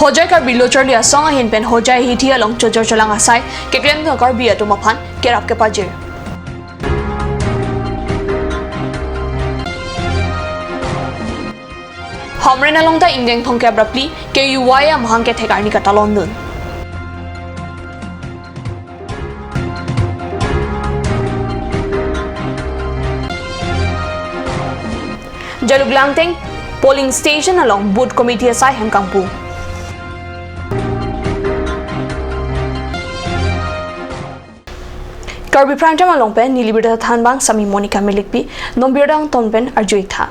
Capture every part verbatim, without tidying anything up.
Hojai Karbi Lo Charli Asong ahin pen Hojai hithi along chojor cholang asai keklemdun Karbi atum aphan kerap kepajir. Hamren along ta ingdeng thomkep ra phli K U Y amahang kethek arni katalondun. Jaluk Langteng polling station along booth committee asai hem kangpu. Karbi Prime Time along pen neli birta thanbang sami Monica Melekpi, non birta angton pen arju-ik tha.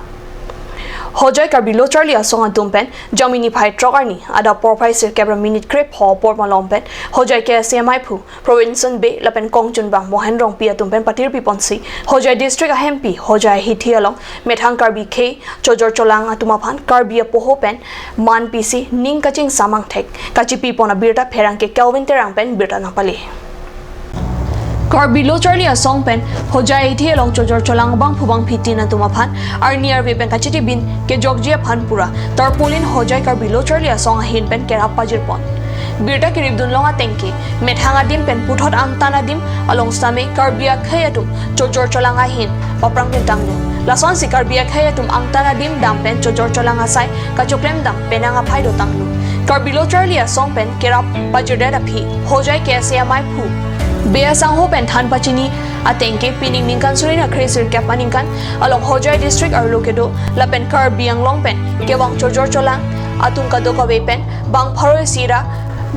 Hojai Karbi Lo Charli Asong atum pen Jamini phai throk arni adap porphai sirkep ra minute krepho apor malom pen Hojai K S A maiphu Robinson Bey lapen kongchunbang Mohen Rongpi atum pen patirpi ponsi Hojai district ahempi Hojai hithi along methang Karbi khei chojor cholang atum aphan Karbi apoho pen man pisi ning kachingsam angthek kachipi pon abirta pherangke Kelvin Terang pen birta nangpale. Karbi Lo Charli Asong pen Hojai hithi along chojor cholang abangphu bangphi tin atum aphan arni arve pen kachetibin kejokji aphan pura tarpaulin Hojai Karbi Lo Charli Asong ahin pen kerap pajir pon. Birta keripdun long ateng ke methang adim pen puthot angtan adim along sitame Karbi akhei atum chojor cholang ahin paphrang pintanglo. Lasonsi Karbi akhei atum angtan adim dam pen chojor cholang asai kachoklem dam penang aphai dotanglo. Karbi Lo Charli Asong pen kerap pajirdet aphi Hojai K S A maiphu Bey asangho pen than pachini ateng ke pining ningkan suri ra kre sirkep aningkan along Hojai district arlo kedo lapen Karbi Anglong pen kevang chojor cholang atum kadokave pen bang pharo isi ra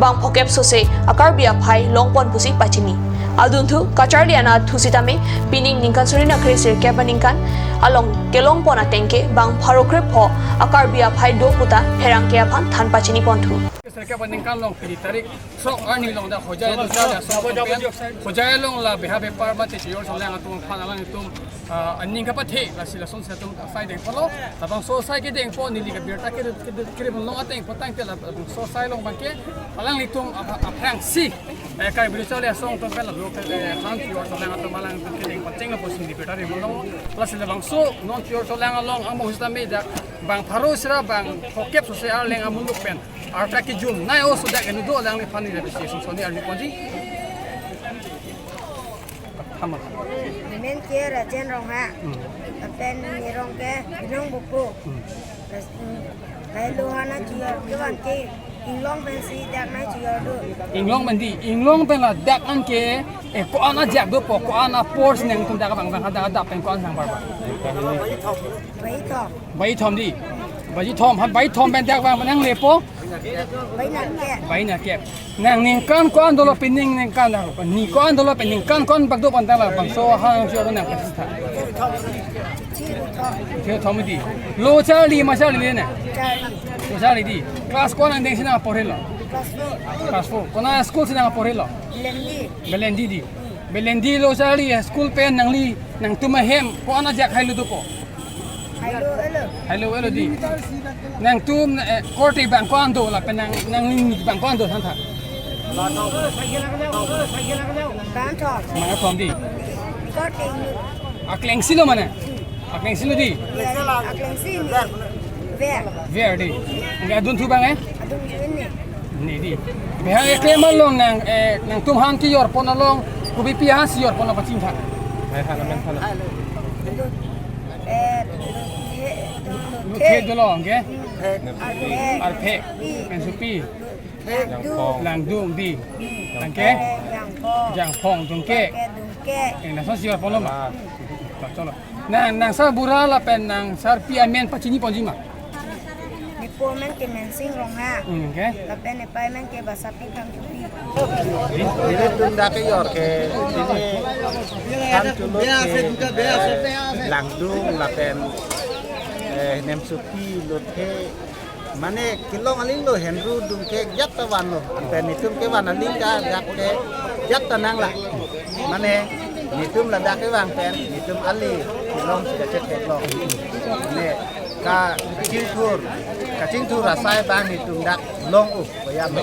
bang phokep sose a Karbi aphai longpon pusi pachini. Adunthu kacharli anatthu sitame pining ningkan suri ra kre sirkep aningkan along kelongpon ateng ke bang pharo krepho a Karbi aphai do puta pherangke aphan than pachini ponthu. Sirkep aningkan along pini tarik throk arni along dak Hojai Lo Charli Asong atum pen Hojai along la beha bepar mate chojor cholang atum aphan alanglitum, ah, aning kapathe lasi lasonsi atum asai dengponlo. Labangso asai kedengpon neli ke birta kere kere kere long ateng potang te labangso asai along abangke alanglitum apha- aphrangsi, eh, Karbi Lo Charli Asong atum pen la lo ke, eh, han chojor cholang atum alanglitum kedengpon chenglo pusi neli birta rimlong. Lasi labangso non chojor cholang along amo sitame dak bang pharo isi ra bang phokep sose arleng amuluk pen arta kejun nai o sudak enu do alangliphan neli appreciation soni arjuponji. Thamak. Nemen ke Rajen Ronghang. Hmm. Lapen nerong ke Binong Bukbu. Hmm. Terus, hmm, lahelo hana chojor kevan ke inglong pensi dak nai chojor do. Inglong pen dei, inglong pen ladak an ke, eh, ko-an ajak dopo, ko-an apor si nangtum dak abang bang ada ada pen ko-an sang bar bar. Baji thom. Baji thom dei. Baji thom, ha, baji thom pen dak abang nanglepo. Baji nerkep. Baji nerkep. Nang ningkan ko-an dolo pining ningkan dak. Ni ko-an dolo pining ningkan ko-an bak do pon dak labangso hang sio nang pasti tha. Chiri thom. Chiri thom dei. Lo Charli ma Charli le na? Charli. Lo Charli dei. Class ko-an angdeng si nangporhelo? Class four. Class four. Konat school si nangporhelo? Belendi. Belendi dei. Belendi Lo Charli school pen nangli nangtum ahem ko-an ajak hailo dopo? Hailo elo. Hailo elo dei. Nangtum, eh, korte bang ko-an do lapen nang nangli bang ko-an do thantha? Bang thom. Bang thom dei. Korte inut. Akleng si lo mane? Akleng si lo dei. Akleng si ni. Ver. Ver dei. Nggak adunthu bang eh? Adunthu ni. Ni dei. Behang eklem along nang, eh, nangtum han kejor pon along kopi pi han si jor pon apachini tha? Hai, han amen tha. Eh, luthe, luthe. Luthe dolo, ke? Arphek. Arphek. Mensupi. Langdung. Langdung dei. Tangke? Eh, Jangphong. Jangphong, Dungke. Dungke. Eh, lason si jor ponlo ma? Cholo. Nang, nang sarbura lapen nang sarpi amen pachini ponji ma? Nepo amen ke Mensing Ronghang. Hmm, ke? Lapen nepa amen ke Basapi Phangchopi. Nelitum dak kejor ke pini Phangchopi ke, eh, Langdung lapen, eh, Nemsupi, Lothe, mane kelong aling lo Henru, Dungke jat ta vanlo. Anpen netum kevan aling ta dak ke jat ta nanglo. Mane netum ladak kevang pen netum ale kelong si kachethek lo. Mane ka- kachingthur, kachingthur asai abang netum dak long-o, payam lo.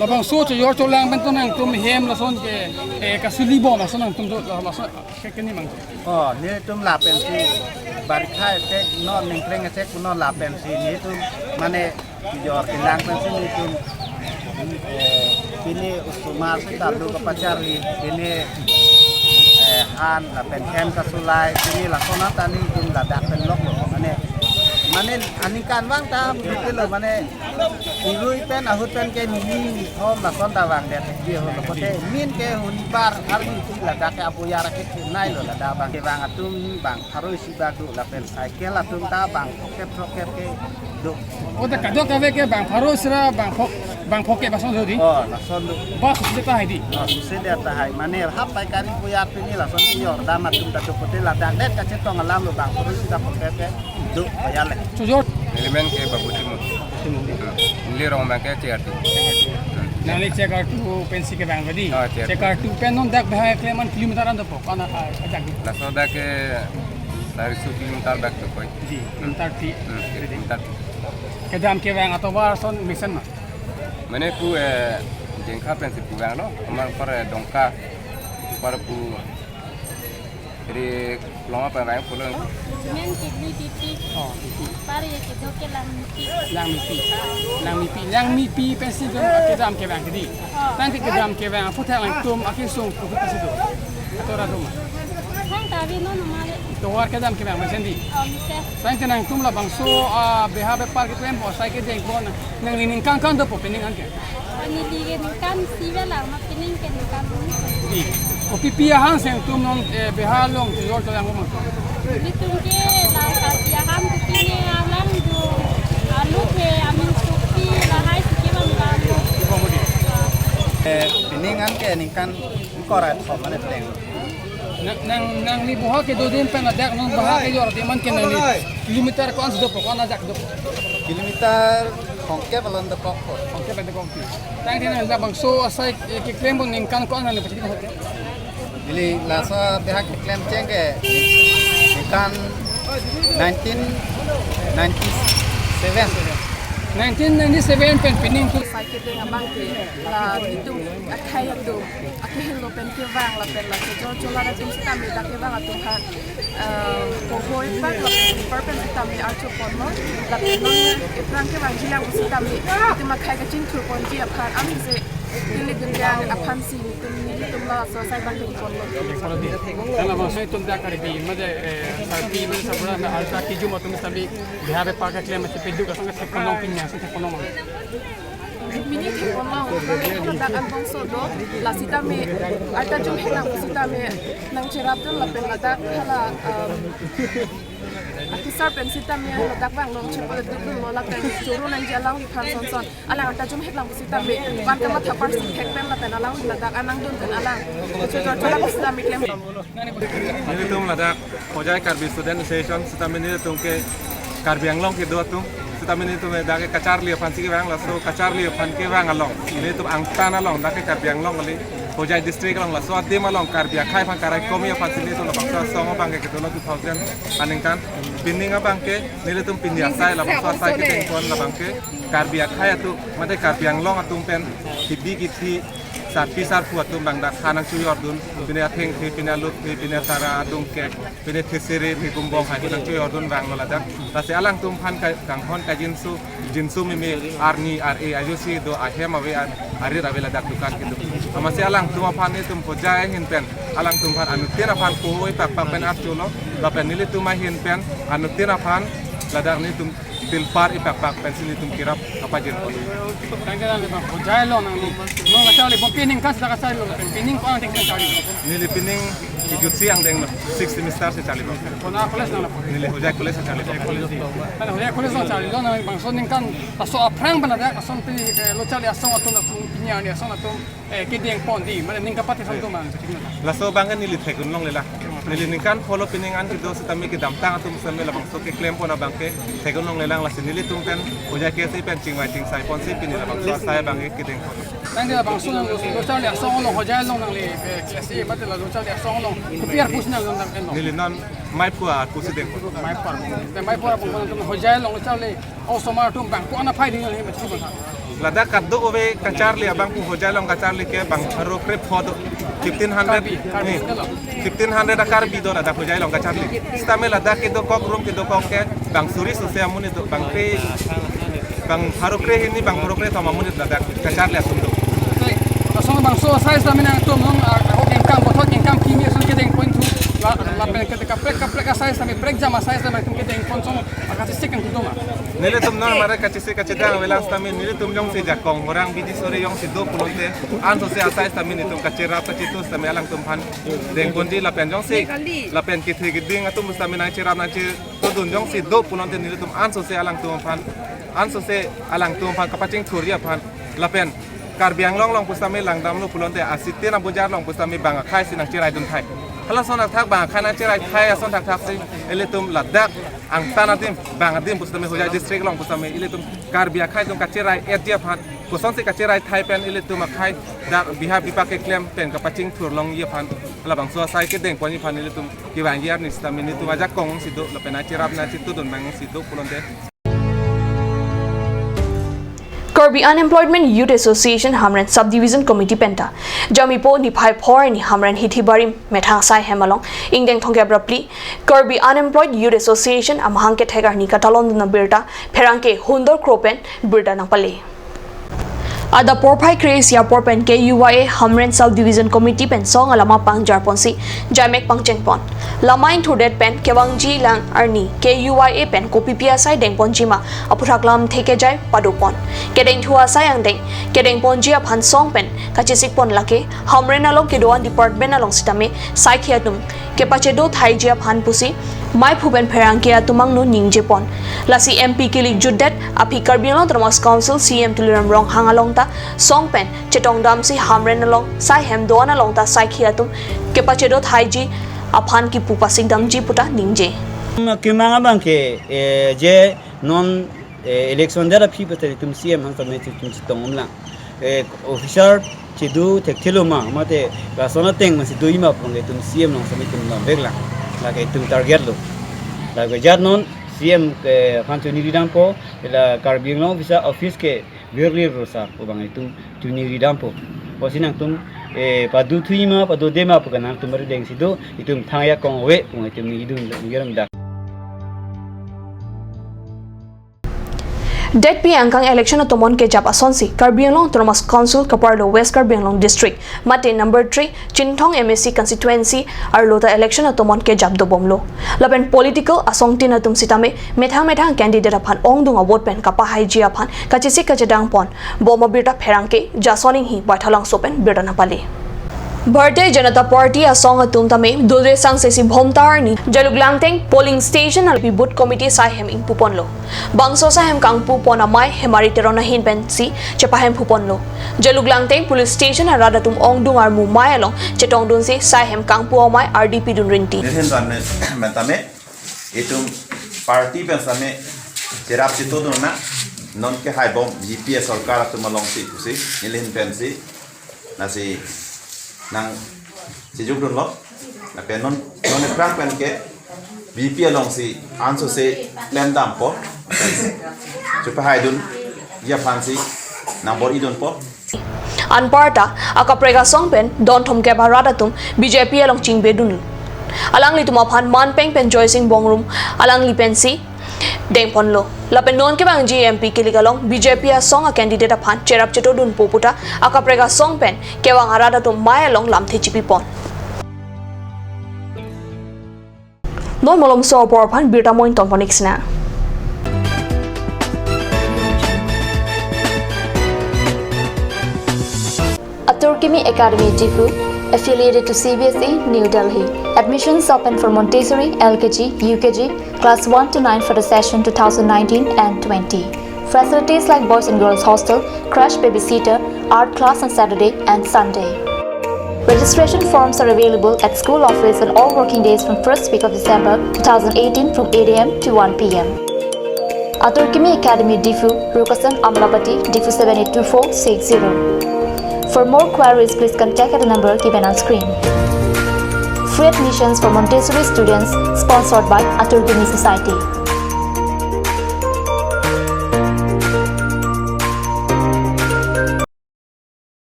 Labangso chojor cholang pen to nangtum hem lason ke, eh, kasuli bom lason nangtum do lason ke keni mang. Oh, netum lapensi barikha attack non ningkreng attack non lapensi netum mane Jor kelang pensi nelitum, eh, pini osomar sita do kapacharli, pini, eh, han lapen hem kasulai, pini lason ata nelitum ladak pen lok lo. Mane, mane aningkanvang ta betul lo, mane irui pen ahut pen ke nini hom lason ta vangdet. Dia ho lo pote min ke huni bar arni si ladak ke apoyar ke nai lo, ladak bang kevang atum bang pharo isi bak do lapen cycle atum ta bang phokep phokep kedo. O ta kadokave ke bang pharo isi ra bang phok, bang phokep ason do di. Oh, lason do. Ba suse ta hai di. Oh, suse dia ta hai. Mane hap pai kari puyar pini lason kejor dam atum ta do pote ladak det kachetong alam lo bang pharo isi ta phokep kedo puyar le. Chojor. Neli men ke Babu Timung. Neli rong abang ke C R T. Nangli C R T pensi kevang tadi. Oh, C R T. C R T pen non dak bahai kleman kilometer an dopo. Kana, ah, ajak di. Laso dak ke sariso kilometer dak dokok. Ji, kilometer ti. Hmm, kilometer. Kedam kevang atovar ason mesen ma? Mane pu, eh, Jengkha pensi pu vanglo, amar par, eh, Dongka, par pu, jadi loma pa vang pulo. Men ke Lui Bipi. Oh, Bipi. Par ye kedo ke Langmipi. Langmipi. Langmipi. Langmipi pensi dun kedam kevang tadi. Oh. Tangte kedam kevang aphuthak alangtum akesung pu pensi do. Atovar atum. Thang ta vi non male. Tovar kedam kevang mesen di. Oh, mesen. Tangte nangtum labangso, ah, beha bepar keklempo, asai kedengpo, nangli ningkan kan dopo pining an ke? Oh, neli ke ningkan isi avelang ma, pining ke ningkan isi. Di. O pi pi ahangseng atum non, eh, beha along chojor cholang ma? Nelitum ke la Karbi ahan ke pine alang do, alu ke amin supi lahai si kevang alu. Eh, pining an ke ningkan ingkoi ra thom mane pleng. Nang, nang, nangli beha kedo adim pen ladak non beha kejor adim an ke nangli kilometer ko-an si dopo, ko-an ajak dopo? Kilometer phongkep along dokokpo. Phongkep along dokokpo. Tangte nangli labangso asai, eh, keklem pon ningkan ko-an nangli pachini ke? Neli laso beha keklem cheng ke ningkan nineteen ninety-seven. Nineteen ninety-seven pen pining tu. Asai kedeng abang ke la itum akhai atum akehingno pen kevang lapen la chojor cholang atum sitame dak kevang atum aphan, eh, pohoi bak lapen per pen sitame archo ponlo lapen non ephrang kevangji lang sitame itum akhai kachingthur ponji aphan amse neli dun jang aphan si itum nelitum laso asai abang ke ponlo. Kalau bangso itum dak Karbi mate, eh, Karbi mate sabura na arta kijum atum sitame beha bepar keklem mate peduk asong ke thek ponlong pinya asong thek ponlong. Mini thek ponlong, ladak angbongso do, la sitame, arta jumhek lang sitame, nangcherapdun lapen ladak hala, um, akesar pen sitame, ladak vang long chepadukdunlo lapen choro nangji alangliphan son son, alang arta jumhek lang sitame, van kamatha parsi thek pen lapen alangli ladak anang dun pen alang, chojor cholang sitame klem. Nelitum ladak Hojai Karbi Student Association sitame nelitum ke Karbi Anglong kedo atum sitame nelitum dak ke kacharli aphan si kevang, laso kacharli aphan kevang along nelitum angtan along dak ke Karbi Anglong kali Hojai district along laso adim along Karbi akhai aphan karai komi aphan si nelitum labangso asong abang ke kedo lo two thousand aningkan. Pining abang ke nelitum pini asai labangso asai kedeng pon labang ke Karbi akhai atum mate Karbi Anglong atum pen kibi kithi sarpi sarpo atum abang dak han nangchojordun, pine athengthe, pine aluthe, pine tara adung kek, pine thesere, pine kumbong hai nangchojordun vanglo ladak. Lasi alangtum aphan ka-, kanghon kajinso, jinso meme arni ar-e ajosi do ahem ave an, arit ave ladak dukan kedo. Amatsi alangtum aphan nelitum Hojai ahin pen, alangtum aphan anuttin aphan pohoi pakpak pen archolo, lapen nelitum ahin pen, anuttin aphan ladak nelitum pilpar ipakpak pensi nelitum kerap kapajir pon. Tangke nang bang, Hojai along nangli. Nang kacharli pon pining kas kacharli lo, pining ko-an thek kacharli? Neli pining kejutsi angdeng lo, sixth semester si charli lo. Kona college nang lapu? Neli Hojai College si charli lo. Hojai College. Kan Hojai College nang charli lo, nang bangso ningkan laso aphrang pen ladak ason pi, eh, lo charli asong atum lapu pinya ni asong atum. Eh, kedeng pon di, mane ning kapate samtum ang. Laso abang ke neli thekdun longlelang. Neli ningkan pholo pining an kedo sitame kedamtang atum sitame labangso keklem pon abang ke thekdun longlelang lasi nelitum pen Hojai K S A pen chingvai chingsai ponsi pini labangso asai abang ke kedeng pon. Tangte labangso nang lo, lo charli asong along Hojai along nangli, eh, K S A mate la lo charli asong along kopi arpu si nang lo nang eno? Neli non maiphu arpu si deng pon. Maiphu arpu. Te maiphu arpu nangtum Hojai along lo charli osomar atum bang ko-an aphai ding nangli mati bang? Ladak kadokave kacharli abang pu Hojai along kacharli ke bang pharo krepho do. Fifteen hundred. Karbi, Karbi ni, sendalo. Fifteen hundred a-Karbi do ladak Hojai along kacharli. Sitame ladak kedokok room kedokok ke Bang suri sose amonit do, bang kre, bang pharo kre hini, bang pharo kre thom amonit ladak kacharli atum do. Asong bangso asai sitame nangtum nong, ah, ako kengkam, bothot kengkam kimi ason kedeng pon thu. La, lapen kete kaprek kaprek asai sitame, prekjam asai sitame nangtum kedeng pon song, akachesik nangtum do ma? Nelitum non mare kachesik kachedang avelang sitame nelitum jongsi jakong horang bidi sore jongsi do pulote, ansose asai sitame nelitum kacherap kachetu sitame alangtum aphan dengponji lapen jongsi, lapen kethe keding atum sitame nangcherap nangche todun jongsi do pulote nelitum ansose alangtum aphan, ansose alangtum aphan kapachingthurji aphan lapen Karbi Anglong along pusitame langdamlo pulote asite na bojar along pusitame bang akhai si nangcheraidun thai. Halason athak bang akhai nangcherai thai ason thakthak si ilitum ladak angtan adim bang adim pusitame Hojai district along pusitame ilitum Karbi akhai atum kacherai-etji aphan, kosonsi kacherai thai pen ilitum akhai dak bihar bipak keklem pen kapachingthur longji aphan, labangso asai kedeng ponji aphan ilitum kevangji arni sitame nelitum ajakong si do lapen nangcherap nangchetudun bang si do pulote. Karbi Unemployment Youth Association Hamren Subdivision Committee penta Jamipo niphai phor ni Hamren hithi barim methang asai hem along ingdeng thomkep ra phli Karbi Unemployed Youth Association amahang kethek arni katalondun abirta pherangke Hundor Kro pen birta nangpale. Adap porphai kre-isi apor pen K U Y A Hamren Subdivision Committee pen song alama pangjar ponsi jaimek pangcheng pon. Lama ingthurdet pen kevangji lang arni K U Y A pen kopipi asai dengponji ma aputhak lamthe kejai pado pon. Kedengthu asai angdeng kedeng ponji aphan song pen kachesik pon lake Hamren along kedo-an department along sitame saikhi atum kepachedo thaiji aphan pusi maiphu pen pherangke atum angno ningje pon. Lasi M P kilik jutdet aphi Karbi Anglong Autonomous Council C E M Tuliram Ronghang along ta song pen chetongdamsi Hamren along sai hem do-an along ta saikhi atum kepachedo thaiji aphan kipu pasik damji puta ningje. Kemang abang ke, eh, je non, eh, election det aphi pete itum C E M hang tame itum chetong umlang. Eh, officer chedu thekthelo ma, mate lason ateng masi doi ma pang itum C E M along sami itum lam vek lang. Lake itum target lo. Lake jat non C E M ke aphan chuningri dampo, la Karbi Anglong officer office ke virli rosa pu bang itum chuningri dampo. Pusi nangtum, eh, padu thui ma, padu de ma pu ke nangtum beri deng si do, itum thang ajakong ave pu itum ningdun ngiram dak. Detpi angkang election atomon kejap asonsi Karbi Anglong Autonomous Council kaparlo West Karbi Anglong District mate number three Chinthong M A C constituency arlo ta election atomon kejap dobomlo. Lapen political asongtin atum sitame methang methang candidate aphan ongdung avote pen kapahaiji aphan kachesik kachedang pon bom abirta pherangke Jason Inghi Baithalangso pen birta nangpale. Bharatiya Janata Party asong atum tame dulre sangse si Bhomta arni Jaluk Langteng polling station along booth committee sai hem ingpu ponlo. Bangso sai hem kangpu pon amei Hemari Teron ahin pensi chepahemphu ponlo. Jaluk Langteng police station arat atum ongdung armu mei along chetongdunsi sai hem kangpu amei ardi pidun rinti. Nelihin ban me- mentame itum party pen same cherap chetudun na, non ke haibom B J P sorkar atum alongsi pusi nelihin pensi nasi nang chejukdunlo. Lapen non, non eprang pen ke B J P alongsi ansose klem dampo. Chepahaidunji aphansi nang bor-idunpo. Anparta akaprek asong pen don thomkep arat atum B J P along chingbedun. Alanglitum aphan manpeng pen Joysing Bongrung alangli pensi dengponlo. Lapen non kevangji M P kilik along B J P asong a candidate aphan cherap chetudunpo puta akaprek asong pen kevang arat atum mei along lamthe chipipon. Non malomso apor aphan birta moin tonpon ik sina. Atur Kimi Academy Diphu, affiliated to C B S E, New Delhi. Admissions open for Montessori, L K G, U K G, class one to nine for the session two thousand nineteen and twenty. Facilities like boys and girls hostel, crèche, babysitter, art class on Saturday and Sunday. Registration forms are available at school office on all working days from first week of December two thousand eighteen from eight A M to one P M. Atur Kimi Academy Diphu, Rukasan Amlapati, Diphu seven eight two four six zero. For more queries, please contact at the number given on screen. Free admissions for Montessori students, sponsored by Atur Kimi Society.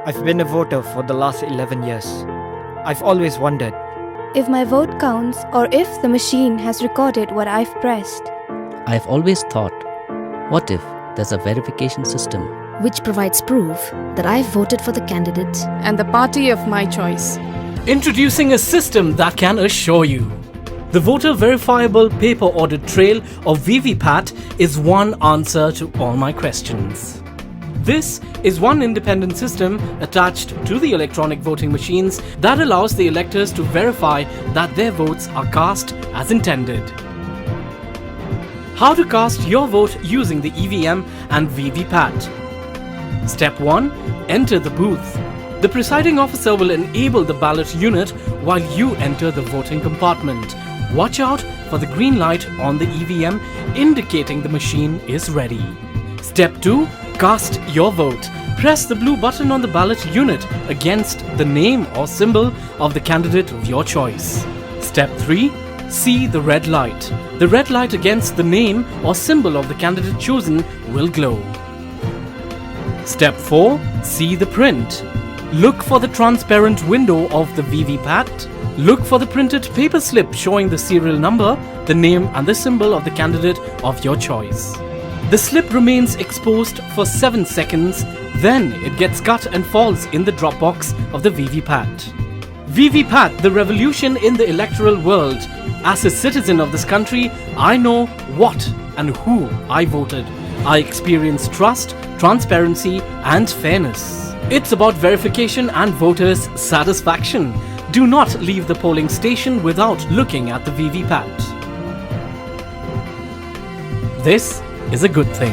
As Been a voter for the last eleven years. I've always wondered if my vote counts or if the machine has recorded what I've pressed. I've always thought, what if there's a verification system which provides proof that I've voted for the candidate and the party of my choice? Introducing a system that can assure you the voter verifiable paper audit trail, or V V PAT, is one answer to all my questions. This is one independent system attached to the electronic voting machines that allows the electors to verify that their votes are cast as intended. How to cast your vote using the E V M and V V PAT. Step one. Enter the booth. The presiding officer will enable the ballot unit while you enter the voting compartment. Watch out for the green light on the E V M indicating the machine is ready. Step two. Cast your vote. Press the blue button on the ballot unit against the name or symbol of the candidate of your choice. Step three. See the red light. The red light against the name or symbol of the candidate chosen will glow. Step four. See the print. Look for the transparent window of the V V PAT. Look for the printed paper slip showing the serial number, the name and the symbol of the candidate of your choice. The slip remains exposed for seven seconds, then it gets cut and falls in the drop box of the V V PAT. V V PAT, the revolution in the electoral world. As a citizen of this country, I know what and who I voted. I experience trust, transparency, and fairness. It's about verification and voters' satisfaction. Do not leave the polling station without looking at the V V PAT. This is a good thing.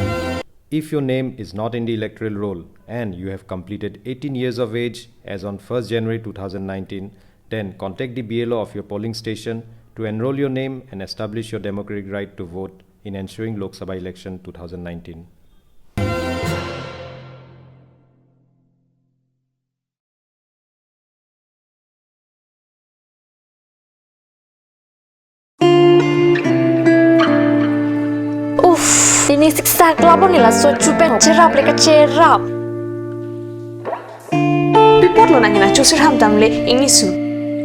If your name is not in the electoral roll and you have completed eighteen years of age as on first January two thousand nineteen, then contact the B L O of your polling station to enroll your name and establish your democratic right to vote in ensuing Lok Sabha election two thousand nineteen. Uff, pini siksak labo ne laso chu pen cherap le kacherap. Pi apotlo nang hena chusir ham tam le ingni su.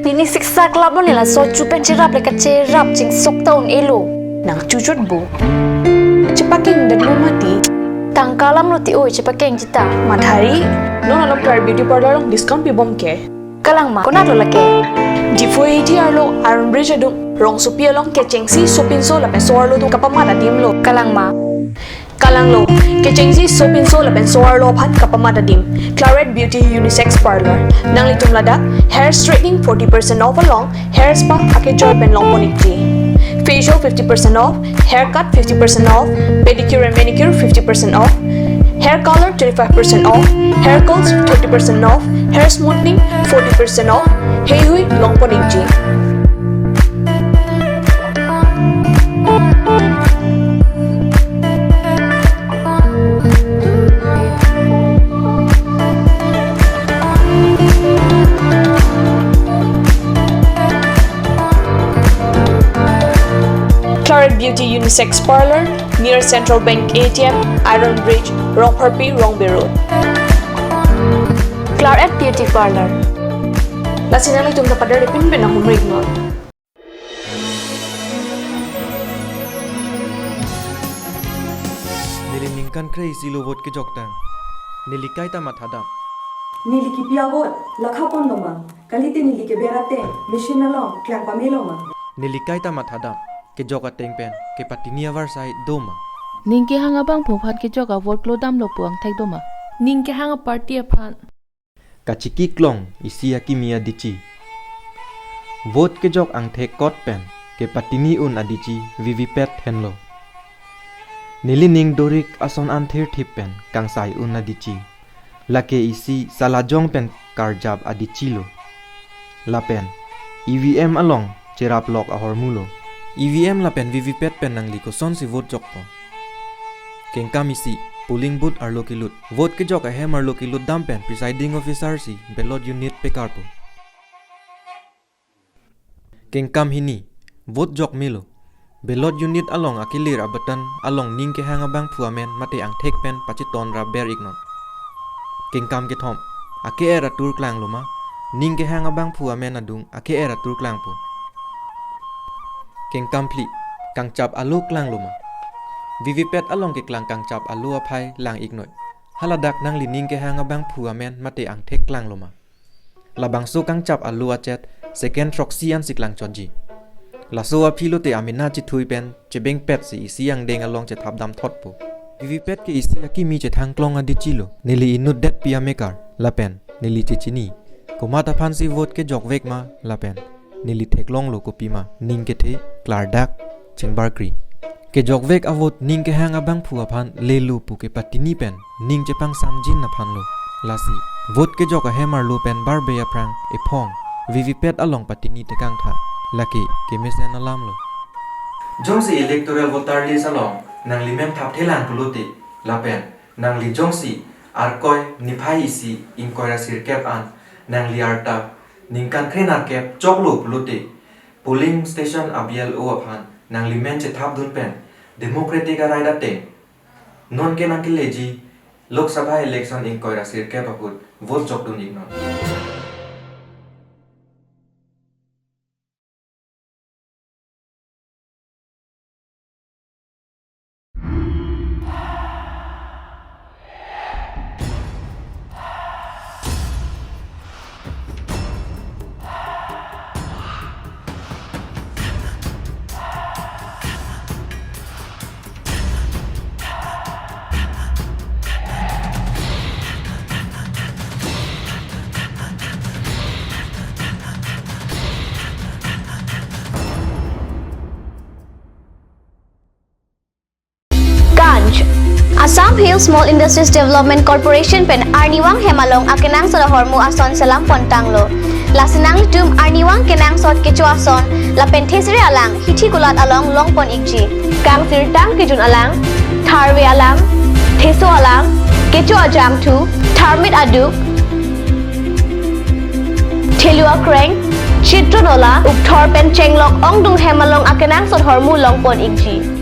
Pini siksak labo ne laso chu pen cherap le kacherap, chingsok ta un-elo. Nang chuchot bo. Chepakeng detlo mati. Tangka alam lo ti oi, chepakeng chita. Mathari, non along Clarette Beauty Parlour along discount pibom ke. Kalang ma, konat lo lake? Diphu A D R lo Iron Bridge adung, rongsopi along kechengsi sopinso lapen so-arlo atum kapamat adim lo. Kalang ma? Kalang lo, kechengsi sopinso lapen so-arlo aphan kapamat adim. Clarette Beauty Unisex Parlour. Nanglitum ladak hair straightening forty percent off along hair spa akejoi pen longpon ikji. Facial fifty percent off, haircut fifty percent off, pedicure and manicure fifty percent off, hair color twenty-five percent off, hair curls thirty percent off, hair smoothing forty percent off, heihui longpon ikji. Clarette Beauty Unisex Parlour, near Central Bank A T M, Iron Bridge, Rongpharpi, Rongbe Road. Clarette Beauty Parlour. Lasi nanglitum ta pader ipin pen ahumrik non. Neli ningkan kre-isi lo vote kejok tang. Neli kaita mathadam. Neli kipi a-vote lakha pon doma. Kalite neli keber ateng machine along klang pamelo ma. Neli kaita mathadam. Kejok ateng pen kepatini avarsai do ma. Ning kehang abangphu aphan kejok a-vote klodamlo pu angthek do ma. Ning kehang a-party aphan. Kachiki klong isi akimi adichi. Vote kejok angthek kot pen kepatini un adichi V V PAT henlo. Neli ning dorik ason an thirthip pen kangsai un adichi. Lake isi salajong pen karjap adichi lo. Lapen E V M along cherap lok ahormu lo. E V M lapen V V PAT pen nangli kosonsi vote jokpo? Kengkam isi, polling booth arlo kelut. Vote kejok ahem arlo kelut dam pen presiding officer si ballot unit pekarpo. Kengkam hini, vote jok melo. Ballot unit along akilir a-button along ning kehang abangphu amen mate angthek pen pachiton rap ber iknon. Kengkam kethom, ake-er atur klanglo ma? Ning kehang abangphu amen adung ake-er atur klangpo. Kengkam phli, kangchap alo klanglo ma? Vivipet along keklang kangchap alo aphai lang-iknoi. Haladak nangli ning kehang abangphu amen mate angthek klanglo ma? Labangso kangchap alo achet second throksi ansi klangchotji. Laso aphi lote amena chethui pen chebengpet si isi angdeng along chethap damthotpo. Vivipet ke isi akimi chethang klong adichi lo. Neli inut detpi amekar lapen neli chechini. Komat aphansi vote kejokvek ma lapen neli theklonglo kopima ning kethe klardak chingbarkri. Kejokvek avote ning kehang abangphu aphan lelo pu kepatini pen ning chepangsamjin aphanlo. Lasi vote kejok ahem arlo pen barbe aphrang ephong Vivipet along patini tekangtha. Lake kemesen alamlo. Jongsi electoral voter list along nanglimen thapthelang pulote lapen nangli jongsi Arkoi niphai isi ingkoi ra sirkep an nangli arta ningkan kre-nerkep choklo pulote polling station a-B L O aphan nanglimen chethapdun pen democratic a-right ateng nonke nangkeleji Lok Sabha election ingkoi ra sirkep ahut vote jokdun-iknon. Kanj. Assam Hill Small Industries Development Corporation pen arnivang hem along akenangsot ahormu ason selam pontanglo. Lasi nanglitum arnivang kenangsot kecho ason lapen thesere alang hithi kulat along longpon-ikji. Kangsirtang kejun alang, tharve alang, theso alang, kecho ajangthu, tharmit aduk, thelu akreng, chitron ola, ukthor pen chenglok ongdung hem along akenangsot ahormu longpon-ikji.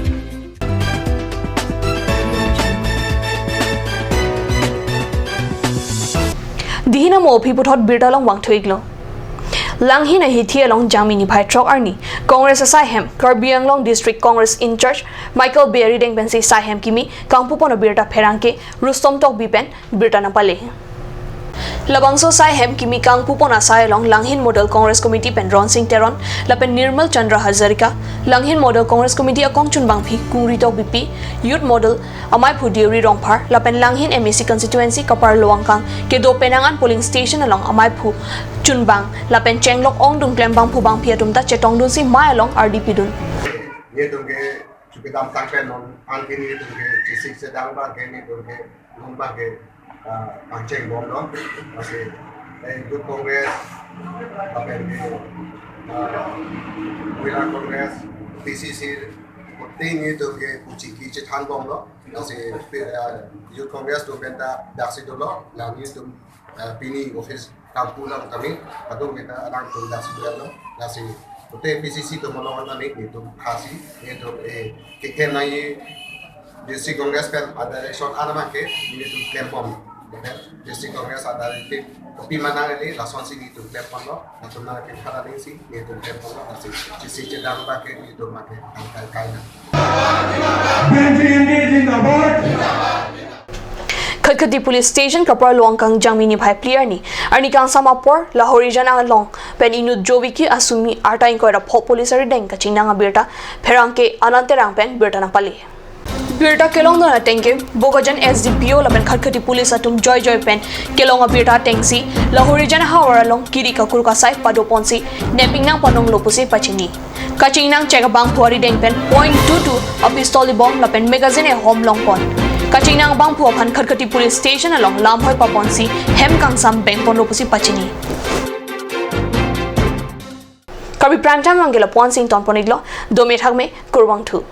Dihina mo aphi puthot birta along vangthu-iklo. Langhin ahithi along Jangmi niphai throk arni Congress asai hem Karbi Anglong District Congress in-charge Michael Bey arideng pensi sai hem kimi kangpupon abirta pherangke Rustom Tokbi pen birta nangpale. Labangso sai hem kimi kangpupon asai along Langhin Model Congress Committee pen Ronsing Teron lapen Nirmal Chandra Hazarika, Langhin Model Congress Committee akongchunbangpi Kungri Tokbipi, Youth Model amaiphu Deuri Rongphar lapen Langhin M A C constituency Kaparlo Angkang kedo penang an polling station along amaiphu chunbang lapen chenglok ongdung klembangphu bangpi atum ta chetongdunsi mei along ardi pidun. Netum ke chukidam tangpen non anke netum ke chesik chedang abangke netum ke non abangke, ah, pangchengbomlo. Lasi, eh, Youth Congress, lapen ke, ah, Mahila Congress, P C C, kuteng netum ke kuchiki chethanbomlo. Lasi, eh, Youth Congress atum penta daksi dolo, la netum, eh, pini office kampu lang kami, kadung kita alangtum daksi dolo. Lasi, kuteng P C C atum along kami, netum khasi, netum, eh, kekhen nai District Congress pen a-direction anama ke netum klembom. District Congress a-directive kopi manang ili lasonsi netum klembomlo, latum nang ke khara ningsi netum klembomlo, lasi chesik chedang abangke netum abangke kai kai na. Benji India Zindabad. Khatkhati Police Station Kaparlo Angkang Jangmi niphai phli arni, arni kangsam apor Lahorijan along pen inut Joviki Asumi arta ingkoi ra pho police arideng kachingnang abirta pherangke Anand Terang pen birta nangpale. Birta kelongdun ateng ke Bokajan S D P O lapen Khatkhati Police atum joijoi pen kelong abirta atengsi Lahorijan ahavar along kiri kakur kasai padoponsi nepingnang panonglo pusi pachini. Kachingnang chek abangphu arideng pen point two two a-pistol ibom lapen magazine ihom longpon. Kachingnang abangphu aphan Khatkhati Police Station along lamhoi paponsi hem kangsam bengponlo pusi pachini. Karbi Prime Time abangke lapu-ansi ingtonpon-iklo, dome thakme, kurvangthu.